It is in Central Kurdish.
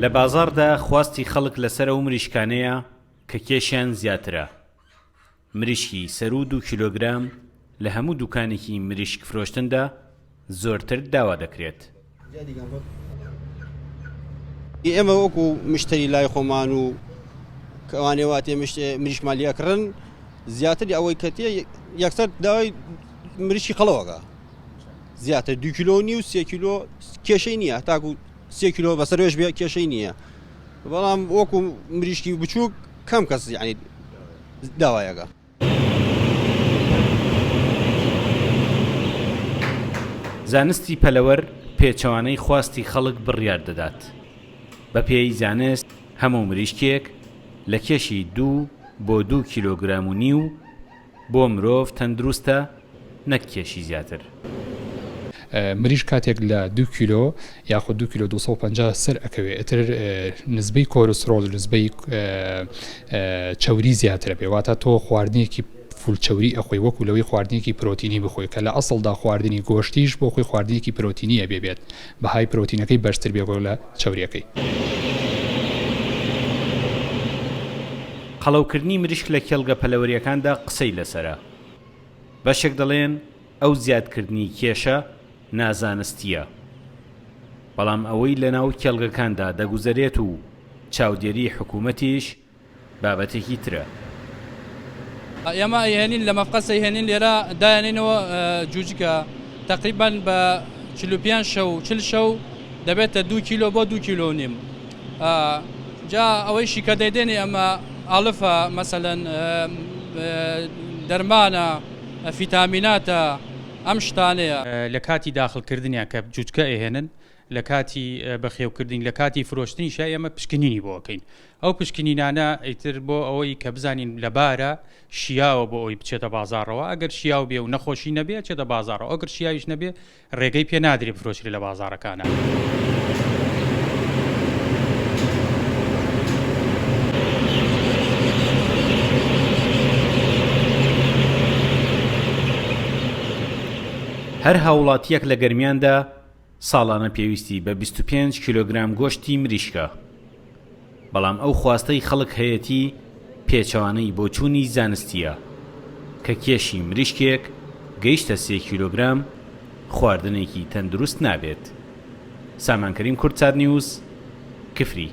لە بازاڕدا خواستی خەڵک لەسەر ئەو مریشکانەیە کە کێشیان زیاترە. مریشکی سەروو دوو کیلۆگرام لە هەموو دوکانێکی مریشک فرۆشتندا زۆرتر داوا دەکرێت. ئێمە وەکو مشتری لای خۆمان و ئەوانەی وا تێ مریشکمان لێ ئەکڕن زیاتر ئەوەی کە تێ یەکسەر داوای مریشکی قەڵەوەکە زیاتر دو کیلۆ نیو سێ کیلۆ کێشەی نییە تاکو سێ کیلۆ بەسەرێش بێ کێشەی نییە بەڵام وەکو مریشکی بچووک کەم کەس یعنی داوایەکە. زانستی پەلەوەر پێچەوانەی خواستی خەڵک بڕیار دەدات. بەپێی زانست هەموو مریشکێک لە کێشی دوو بۆ دوو کیلۆگرام و نیو بۆ مرۆڤ تەندروستە نەک کێشی زیاتر. مریشک کاتێک لە دوو کیلۆ یاخود دوو کیلۆ 250 سەر ئەکەوێ ئیتر نسبەی کۆلسترۆڵ نسبەی چەوری زیاترە بێ واتە تۆ خواردنێکی فول چەوری ئەخۆی وەکو لەوەی خواردنێکی پرۆتینی بخۆی کە لە ئەسڵدا خواردنی گۆشتیش بۆ خۆی خواردنێکی پرۆتینی ئەبێ بێت بەهای پرۆتینەکەی بەرزتر بێ لە چەوریەکەی. قەڵەوکردنی مریشک لە کێڵگە پەلەوەرییەکاندا قسەی لەسەرە. بەشێک دەڵێن ئەو زیادکردنی کێشە نازانستییە. بەڵام ئەوەی لەناو کێڵگەکاندا دەگوزەرێت و چاودێریی حکوومەتیش بابەتێکی ترە. ئێمە ئەیهێنین لە مەفقەس ئەیهێنین لێرە دایەنێنەوە جوجکە تەقریبەن بە 45 شەو 40 شەو دەبێتە دوو کیلۆ بۆ دوو کیلۆ و نیم جا ئەوەیشی کە دەیدێنی ئەمە ئاڵفە مەسەلەن دەرمانە فیتامیناتە ئەم شتانەیە. لە کاتی داخل کردنیان کە جوجکە ئەهێنن لە کاتی بەخێوکردنی لە کاتی فرۆشتنیشا ئێمە پشکنینی بۆ ئەکەین ئەو پشکنینانە ئیتر بۆ ئەوەی کە بزانین لەبارە شیاوە بۆ ئەوی بچێتە بازاڕەوە ئەگەر شیاو بێ و نەخۆشی نەبێ ئەچێتە بازاڕەوە ئەگەر شیاویش نەبێ ڕێگەی پێ نادرێ بفرۆشرێ لە بازاڕەکانا. هەر هاوڵاتییەک لە گەرمیاندا ساڵانە پێویستی بە 25 کیلۆگرام گۆشتی مریشکە، بەڵام ئەو خواستەی خەڵک هەیەتی پێچەوانەی بۆچوونی زانستییە، کە کێشی مریشکێک گەیشتە سێ کیلۆگرام خواردنێکی تەندروست نابێت. سامان کەریم کوردسات نیوز، کفری.